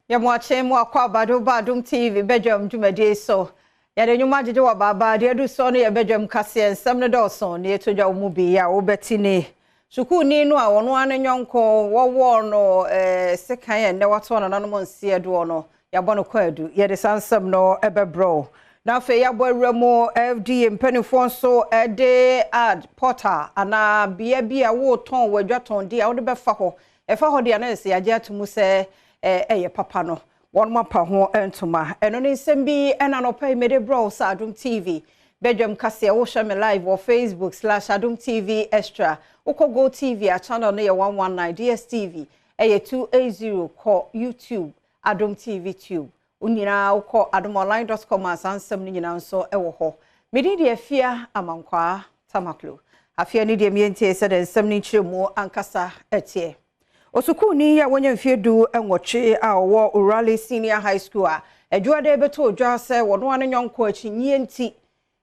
Yɛmo akye mu akɔ abado ba Adom TV badwam dwumadie so. Yɛde nnwuma gyegye wɔ baabaa deɛ adu soɔ no yɛ badwam kaseɛ nsɛm no dɔɔso na yɛto dwa wo mu bi a wobɛte ne sukuuni no a ɔno ara ne nyɔnko wɔwɔɔ no sekan a ɛnnɛ watoa nananom nseɛ doɔ no yɛabɔ no kwaadu. Yɛde saa nsɛm no bɛbrɛ wo. Na afei yɛabɔ awura mu FDA mpanimfoɔ nso de ad portal anaa bea bi a woretɔn w'adwatɔndeɛ a wode bɛfa hɔ. Ɛfa hɔ deɛ na ɛsɛ yɛagye ato mu sɛ ɛyɛ papa no. Wɔn apa ho ntoma. Ɛno ne nsɛm bi ɛna anɔpa yi mede brɛ wo sɛ Adom TV. Badwam kaseɛ wohwɛ me live wɔ Facebook slash Adom TV Extra. Wokɔ Go TV a channel no yɛ 119, DSTV ɛyɛ 280, kɔ YouTube Adom TV Tube. Wo nyinaa wokɔ adomonline dot com a saa nsɛm no nyinaa nso wɔ hɔ. Me din de Afia Amankwaa Tamaklo. Afia ne deɛ mientie sɛdeɛ nsɛm no nkyerɛmu ankasa teɛ. Osukuuni a wanya mfeɛ 18 a ɔwɔ Urali Senior High School a Adwoada bɛtoo dwa sɛ wɔno ara ne yɔnko akyinnyeɛ nti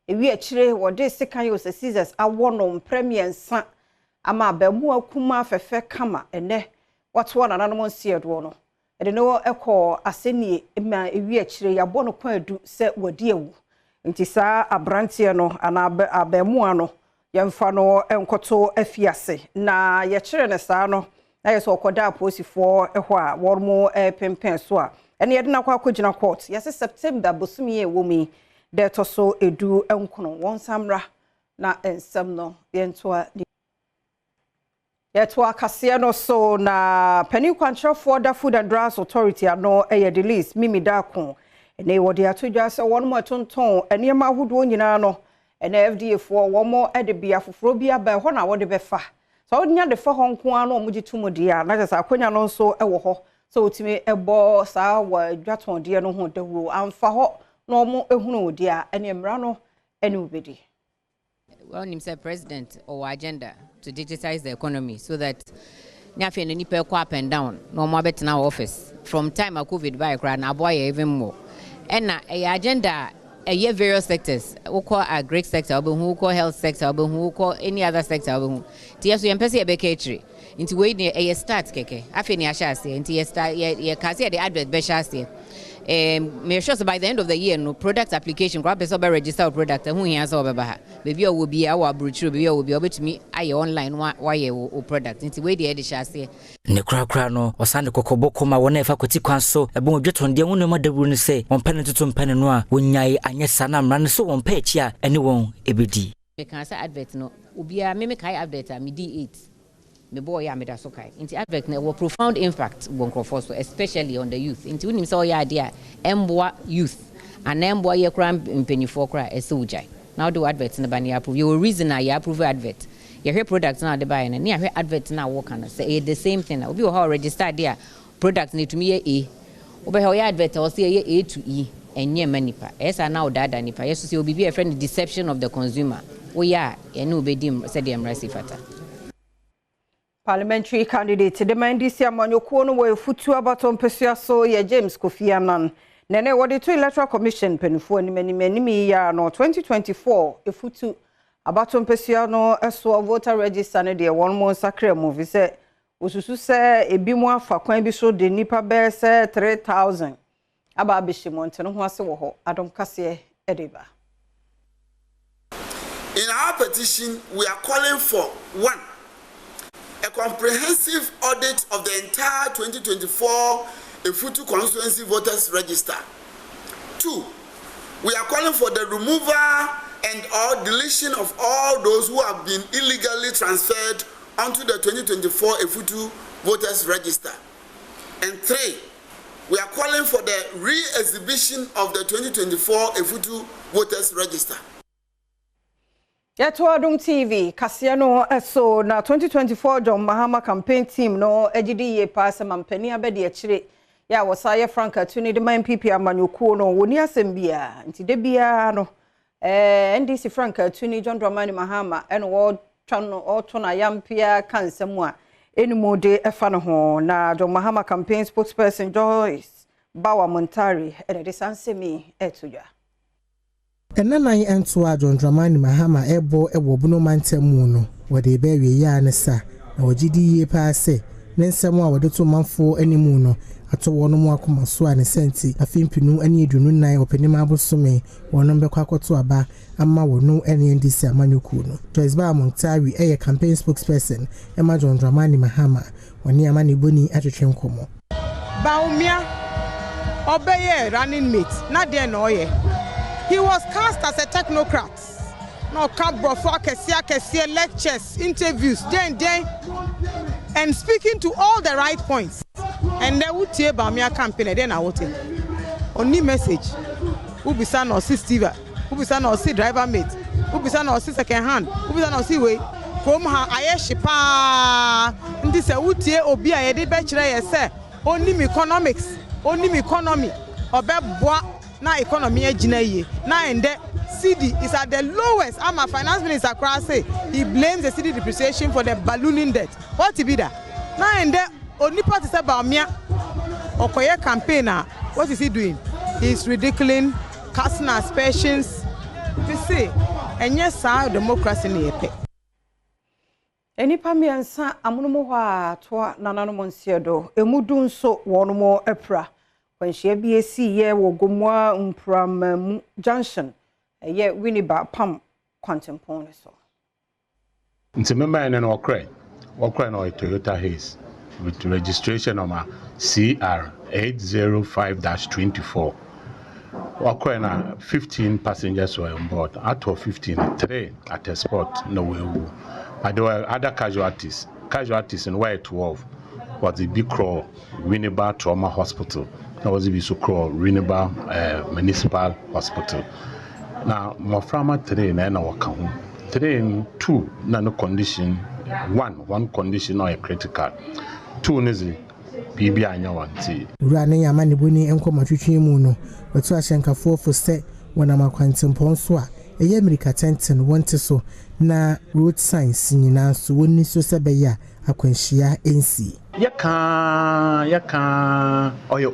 ewi akyire wɔde sekan ose scissors awɔ no mprɛ 3 ama abaamuwa kumaa fɛfɛ kama ɛnɛ watoa nananom nseɛdoɔ no. Ɛde no kɔ asɛnnie ma ewi akyire yɛabɔ no kwaadu sɛ wadi awu. Nti saa aberanteɛ no anaa abaamuwa no yɛmfa no nkɔto afiase na yɛkyerɛ no saa no na yɛ sɛ ɔkɔda apolisifoɔ hɔ a wɔn mo pempɛn so a ɛne yɛde no akɔ akɔgyina court. Yɛsɛ September bosome a ɛwɔ mu yi da ɛtɔ so 19 wɔn nsa mmra na nsɛm no yɛntoa yɛtoa kaseɛ no so na panin kwankyerɛfoɔ da Food and Drugs Authority ano ɛyɛ Delise Mimi Daako ɛne wɔde ato dwa sɛ wɔn mo ɛtontɔn nneɛma ahodoɔ nyinaa no ɛna FDA foɔ wɔn mo ɛde bea foforɔ bi aba ɛhɔ na wɔde bɛfa sɛ wɔnya de fa hɔ nko ara na wɔn gye tom deɛ a na kyerɛ sɛ akonnwa no nso ɛwɔ hɔ sɛ wɔtumi ɛbɔ saa wɔ dwatɔndeɛ no ho dawuro amfa hɔ na wɔn ehunu deɛ a ɛne mmara no ɛne wɔbɛdi. Well, nim sɛ president ɔwɔ agenda to digitize the economy so that nyafei no nipa kɔ up and down na ɔmo abɛtena wɔ office from time a COVID baa koraa na aboa yɛ even more. Ɛna ɛyɛ agenda a ɛyɛ various sectors. Wokɔ agric sector wobɛhu, wokɔ health sector wobɛhu, wokɔ any other sector wobɛhu. Nti yɛ so yɛmpɛ sɛ yɛbɛka akyire. Nti wei deɛ ɛyɛ start kɛkɛ. Afei ne ahyɛ aseɛ. Nti yɛ start yɛ yɛka sɛ yɛde advert bɛhyɛ aseɛ. Make sure so by the end of the year no product application koraa pɛ sɛ ɔbɛ register wo product ɛho hia sɛ ɔbɛba ha. Baabi a ɔwɔ biara wɔ aburokyire, baabi a ɔwɔ biara wobɛtumi ayɛ online na wayɛ wo product. Nti wei deɛ yɛde hyɛ aseɛ. Ne korakora no, ɔsan de kɔkɔbɔ kɔma wɔn a ɛfa kwati kwan so ɛbɔ wɔn dwetɔndeɛ ho nneɛma dawuro no sɛ wɔmpɛ no ntoto mpɛ ne no a wɔnyae anyɛ saa na mmara no so wɔn pɛ akyi a ɛne wɔn ɛbɛdi. Meka sɛ advert no obiara me mekae advert a medi 8 mebɔɔ yɛ a meda so kae. Nti advert no ɛwɔ profound impact wɔ nkurɔfoɔ so, especially on the youth. Nti wonim sɛ ɔyɛ adeɛ a ɛmboa youth anaa ɛmboa yɛ koraa mpanyinfoɔ koraa ɛsɛ wogyae na wode wo advert no ba ne yɛ approve. Yɛwɔ reason a yɛ approve advert. Yɛhwɛ product no a wode baeɛ no ne yɛahwɛ advert no a wɔka no sɛ ɛyɛ the same thing. A obi wɔ hɔ a ɔregister adeɛ a product no ɛtumi yɛ A, wobɛhwɛ ɔyɛ advert a ɔsɛ ɛyɛ A to E. Ɛnyɛ ma nipa ɛyɛ saa na wodaadaa nipa. Yɛ so sɛ obi bi a yɛfrɛ no deception of the consumer woyɛ a ɛne wobɛdi sɛdeɛ mmara si fata. Parliamentary candidate de ma NDC amanyɔkuo no wɔ Efutu abatɔ mpesua so yɛ James Kofi Annan. Nene wɔde to Electoral Commission mpanimfoɔ anim anim anim yi ya no 2024 Efutu abatɔ mpesua no so voter register no deɛ wɔn mo nsakra mu fi sɛ osusu sɛ ebi mu afa kwan bi so de nipa bɛyɛ sɛ 3000 aba abɛhyɛ mu nti no ho ase wɔ hɔ. Adom kaseɛ ɛde ba. In our petition, we are calling for 1, a comprehensive audit of the entire 2024 Efutu constituency voters register. 2, we are calling for the removal and or deletion of all those who have been illegally transferred onto the 2024 Efutu voters register. And 3, we are calling for the re-exhibition of the 2024 Efutu voters register. Yɛto Adom TV kaseɛ no so na 2024 John Mahama campaign team no agyidi yie paa sɛ mampanin abɛdi akyire yɛ a wɔsa yɛ Frank Atuni de ma NPP amanyɔkuo no wɔni asɛm biara. Nti da biara no NDC Frank Atuni John Dramani Mahama ɛna wɔtwa no ɔto no ayampea ka nsɛm a ɛnimu de ɛfa no ho. Na John Mahama campaign spokesperson Joyce Bawa Montari ɛna de saa nsɛm yi ɛto dwa. Ɛnanan nto a John Dramani Mahama ɛbɔ ɛwɔ Bono mantam mu no wɔde bɛwie yɛ a ne sa na wɔgye di yie paa sɛ Ne nsɛm a wɔde to manfoɔ anim no ato wɔn mu akoma so a ne sɛnti afe 2024 Ɔpɛnim abosome wɔn bɛkɔ akɔto aba ama wɔn ne NDC amanyɔkuo no. Joyce Baa Mogtari ɛyɛ campaign spokesperson ɛma John Dramani Mahama. Wɔne amanebɔni atwetwe nkɔmmɔ. Bawumia ɔbɛyɛ running mate na deɛ na ɔyɛ, he was cast as a technocrat na ɔka borɔfo akɛseɛ akɛseɛ, lectures, interviews, den den, and speaking to all the right points. And then wotie Bawumia campaign, ɛdeɛ na wote, ɔni message. Wobisa na ɔsi steve, wobisa na ɔsi driver mate, wobisa na ɔsi second hand, wobisa na ɔsi wei. Kurom ha ayɛ hye paa, nti sɛ wotie obi a yɛde bɛkyerɛ yɛ sɛ onim economics, onim economy, ɔbɛboa na economy agyina yie. Na ɛndɛ cedi is at the lowest ama finance minister koraa say he blames the cedi depreciation for the ballooning debt. What be that? Na ɛndɛ onipa te sɛ Bawumia ɔkɔyɛ campaign a, what is he doing? He is ridiculing, casting aspersions. Fi se ɛnyɛ saa democracy ne yɛpɛ. Nnipa 3 amonom hɔ a toa nananom nseɛ do, emu 10 nso wɔn mo apira. Kwanhyia bi esi yɛ wɔ Gomoa Mpramamu Junction, ɛyɛ Winneba Pam kwantempɔn no so. Nti mmɛmma no wɔkorɛ no ɔyɛ Toyota Hiace with registration number CR 805-24. Wɔkorɛ na 15 passengers were on board. Out of 15, 3 at the spot na wɔawu. But there were other casualties. Casualties no were 12. Wɔdze bi korɔ Winneba Trauma Hospital na wɔdze bi nso korɔ Winneba Municipal Hospital. Na mmɔframma 3 na ɛna wɔka ho. 3 no, 2 na no condition, 1 condition na ɔyɛ critical. 2 no dze biribi anyɛ wɔn nti. Wura ne yama ne boni nkɔmmɔtwetwe mu no, wɔto ahyɛnkafoɔ fo sɛ wɔnam akwantempɔn so a ɛyɛ mmirika tenten wɔnte so na road signs nyinaa nso wɔnni so sɛ bɛyɛ a akwanhyia nsi. Yɛka ɔyɛ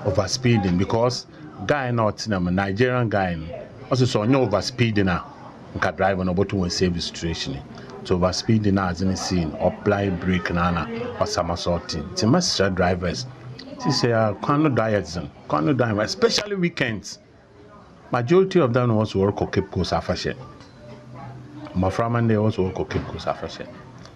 overspeeding because guy na ɔtena mu, Nigerian guy no, ɔsɛ sɛ ɔnyɛ overspeeding a nka driver no ɔbɛto wɔn save situation. So overspeeding na adze no sii no, ɔapply brake na ɔsomersault. Nti mɛsrɛ drivers sisi a kwan no do ayɛ dzen, kwan no do ayɛ, especially weekends. Majority of them was wɔrekɔ Cape Coast afahyɛ. Mmɔframma no deɛ wɔsɛ wɔrekɔ Cape Coast afahyɛ.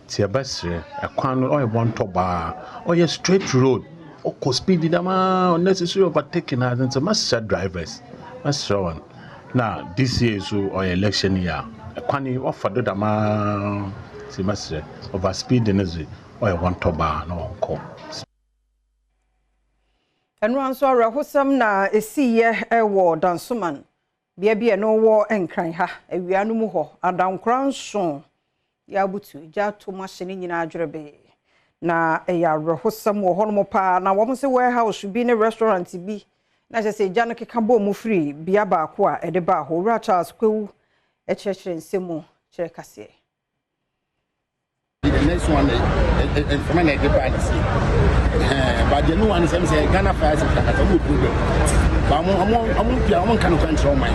Nti yɛbɛsrɛ, ɛkwan no ɔyɛ bɔntɔ baa, ɔyɛ straight road, ɔkɔ speed dɛm unnecessary overtaking adze. Nti mɛsrɛ drivers, mɛsrɛ wɔn. Na this year so ɔyɛ election year, ɛkwan yi wɔfa do dɛm nti mɛsrɛ, over speed no dze ɔyɛ bɔntɔ baa na wɔnkɔ. Ɛno nso awerɛhosɛm na ɛsiiɛ ɛwɔ Dansoman, bea bi a ɛno wɔ Nkran ha, awia no mu hɔ, adankora 7 yɛabutu gya ato mu ahye ne nyinaa adwerɛbee. Na ɛyɛ awerɛhosɛm wɔ hɔnom paa, na wɔn sɛ warehouse bi ne restaurant bi na kyerɛ sɛ gya no keka bɔɔ mu firi bea baako a ɛde baa hɔ. Owura Charles Kwewu ɛkyerɛkyerɛ nsɛm mu kyerɛ kaseɛ. The next one, mframa na ɛde baa ne se, but the new one sɛ Ghana Fire Service akata ɔmo problem, but ɔmo pia ɔmo nka no kwan kyerɛ ɔman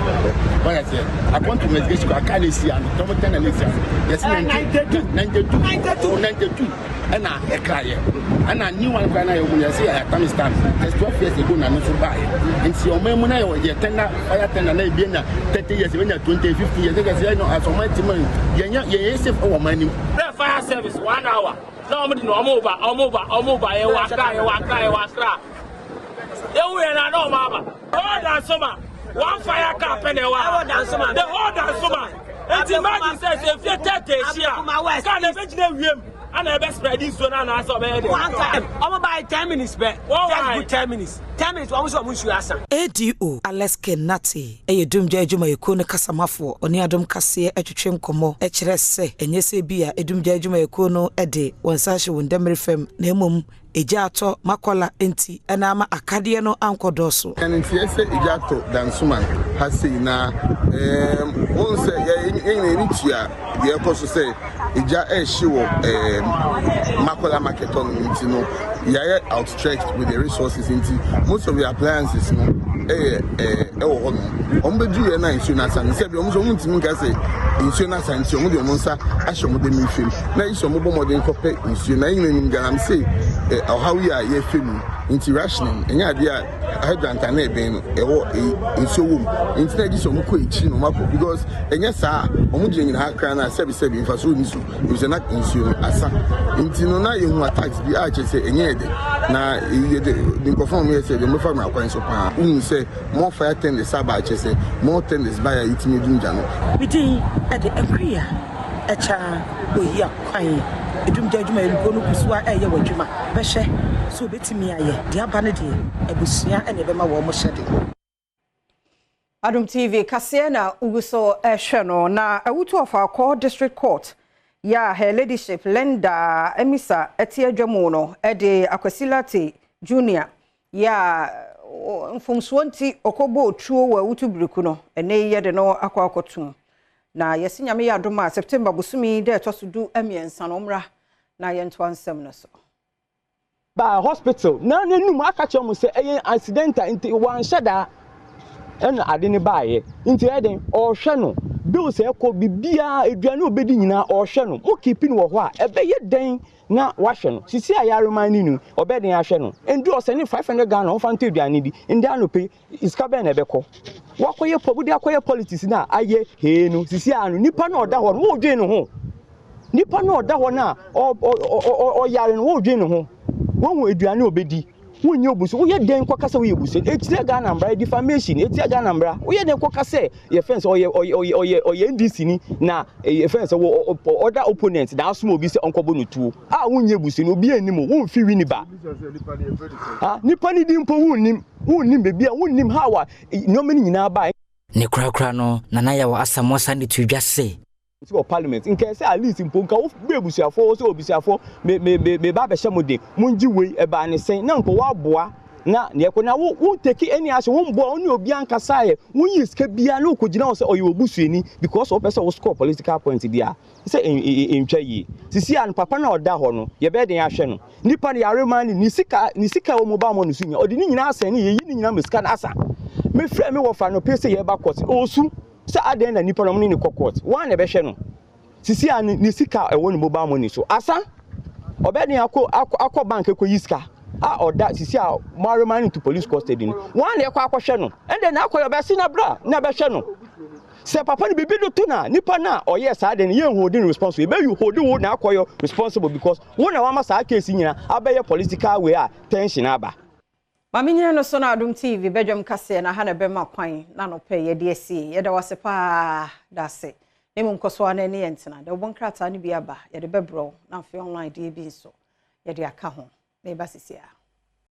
wɔyɛ sɛ according to investigation aka na esi ano tɔmɔ tɛn na esi ano yɛsi 92, 92, 92 ɛna ɛkra yɛ, ɛna new one kora na yɛ ɔmo yɛsi yɛ Afghanistan just 12 years ago na no so baa yɛ. Nti ɔmo mu na yɛ tender, fire tender na ebi nya 30 years, ebi nya 20, 50 years. Ɛkɛ sɛ ɛno asɔ ɔmo ti mu yɛn yɛ safe ɛwɔ ɔmo anim. Fire service 1 hour na ɔmo de na ɔmo ba, ɔmo ba, ɔmo ba. Yɛ wɔ Accra, yɛ wɔ Accra, yɛ wɔ Accra. Ewu yɛ na ɔmo aba. Whole Dansoma, one fire car pɛ na ɛwɔ ha. The whole Dansoma. Eti imagine sɛ efie 30 ehyia car na ebe gyina wiem ana ebe spread nsuo na anaasɛ ɔbɛyɛ de. One car ɔmo ba 10 minutes pɛ, just good 10 minutes, 10 minutes wɔn nso ɔmo nsuo asa. ADO Alex Kenate ɛyɛ dumgya adwumayɛkuo no kasamafoɔ. Ɔne Adom Kaseɛ atwitwe nkɔmmɔ ɛkyerɛ sɛ ɛnyɛ sɛ bi a edumgya adwumayɛkuo no ɛde wɔn nsa ahyɛ wɔn dɛmere fam, na mmom egya atɔ Makɔla nti ɛna ama akadeɛ no ankɔ dɔɔso. Ɛno nti ɛsɛ egya atɔ Dansoman ha sei na wɔn sɛ yɛn nyinaa yɛn tua deɛ ɛkɔ so sɛ egya ɛrehye wɔ Makola market hɔ nom, nti no yɛayɛ outstretched with the resources, nti most of the appliances no. ɛyɛ ɛɛ ɛwɔ hɔ nom. Wɔn bɛduru yɛ na nsuo no asa no sɛbi wɔn nso wɔn ntumi nka sɛ nsuo no asa nti wɔn de wɔn nsa ahyɛ wɔn dɛm mfim na yi sɛ wɔn bɔ mmɔden kɔpɛ nsuo na yɛn nyinaa galamsey ɛ ɔhaw yi a yɛfɛ mu nti rationing ɛnyɛ adeɛ a hydrant a na ɛbɛn no ɛwɔ nsuo wɔ mu nti na gye sɛ wɔn kɔ akyiri na wɔn akɔ because ɛnyɛ saa wɔn gyinagyina ha kran na sɛbi sɛbi mfasoɔ ni so. Efisɛ na nsuo no asa. Nti no na yɛhu attacks bi a kyerɛ sɛ ɛnyɛ yɛ dɛ. Na yɛde nkurɔfoɔ a wɔyɛ sɛ deɛ wɔbɛfa mmara kwan so paa. Wohu sɛ more fire tenders aba a kyerɛ sɛ more tenders baeɛ a yɛtumi adum gya no. Me din de Akua Ɛkya Oyia Kwan. Edumgya adwumayɛkuo no gu so ara reyɛ wɔn adwuma bɛhwɛ sɛ wɔbɛtumi ayɛ. Deɛ aba no deɛ, abusua na ɛbɛma wɔn hyɛden. Adom TV kaseɛ na wogu so rehwɛ no. Na Awutu Ɔfaakɔɔ District Court yɛ a Her Ladyship Linda Amisa te adwa mu no de Akwasi Lartey Junior yɛ a mfomsoɔ nti ɔkɔbɔɔ tuo wɔ Awutu Biriku no, ɛnnɛ yi yɛde no akɔ akɔtom. Na yɛse Nyame yɛ adom a September bosome yi da ɛtɔ so 13 no ɔmmra na yɛntoa nsɛm no so. Baa hospital na n'anum aka kyerɛ wɔn sɛ ɛyɛ accidental nti wanhyɛ da ɛna ade no baeɛ nti ɛyɛ den ɔrehwɛ no bills ɛkɔ biribiara aduane a ɔbɛdi nyinaa ɔrehwɛ no mo keep no wɔ hɔ a ɛbɛyɛ dɛn na wahwɛ no sisi a yɛareman ne nu ɔbɛyɛ den ahwɛ no ndu ɔsɛ ne 500 Ghana ɔmfa ntɔ aduane di ndɛ anɔpɛ Sika bɛn na ɛbɛkɔ? Wakɔyɛ pɔ, wode akɔyɛ politics no a ayɛ hee no, sisi a no, nipa no a ɔda hɔ no, wodwen ne ho. Nipa no a ɔda hɔ no a ɔyare no, wodwen ne ho. Wohu aduane a ɔbɛdi. Wonyɛ obusu. Woyɛ dɛn kɔka sɛ woyɛ busu? Ɛtia Ghana mmara, defamation, ɛtia Ghana mmara. Woyɛ dɛn kɔka sɛ yɛfɛn sɛ ɔyɛ ɔyɛ ɔyɛ ɔyɛ ɔyɛ NDC ni na yɛfɛn sɛ wɔ ɔda opponent na asoma obi sɛ ɔnkɔbɔ no tuo a wonyɛ busu no obi anim o womfi Winneba. Ha nipa ne din mpo wonnim. Wonnim baabi a, wonnim how a nneɛma no nyinaa bae. Ne korakora no, Nana Yaw Asamoah san de too dwa se. Nti wɔ parliament nka ɛsɛ at least mpo nka wo bɛ abusuafoɔ wɔ sɛ abusuafoɔ me me me me ba abɛhyɛ mo den mo ngye wei ɛbaa ne sɛn na nka woaboa na neɛ ɛkɔ na wo wo take any action wo mboa wo ne obiara nkasaeɛ wo nyi sika biara na wokɔgyina hɔ sɛ ɔyɛ w'obusuani because wopɛ sɛ wo score political point bi a sɛ ɛntwa yie. Sisi a no papa no a ɔda hɔ no yɛbɛyɛ den ahwɛ no? Nipa no yare maa no ne sika ne sika a ɛwɔ mobile money so nyinaa ɔde ne nyinaa asɛn ne yɛyi ne nyinaa ma sika no asa. Mefrɛ me wɔfa no pɛ sɛ yɛba court ɔresu sɛ adɛn na nipa no ɔmo ne no kɔ court wɔn na ɛbɛhwɛ no. Sisi a no ne sika a ɛwɔ ne mobile money so asa. Ɔbɛyɛ den akɔ akɔ akɔ bank akɔyi sika a ɔda sisi a mo aremand no to police custody no wɔn na ɛkɔ akɔhwɛ no. Ɛnde na akɔyɛ ɔbɛsi na bra na bɛhwɛ no. Sɛ papa no biribi do to no a, nipa no a ɔyɛɛ saa ade no yɛn hold no responsible, yɛbɛ hold wo na akɔyɔ responsible because wo na wama saa case yi nyina abɛyɛ political way a tension aba. Ma menyina no so na Adom TV badwam kaseɛ na ha na ɛbɛma kwan na anɔpa yi yɛde asie. Yɛda wo ase paa dase. Na mmom kɔ so ara na ɛne yɛn ntena. Dawubɔ nkrataa no bi aba, yɛde bɛbrɛ wo na afei online deɛ bi nso yɛde aka ho. Meba sisi ara.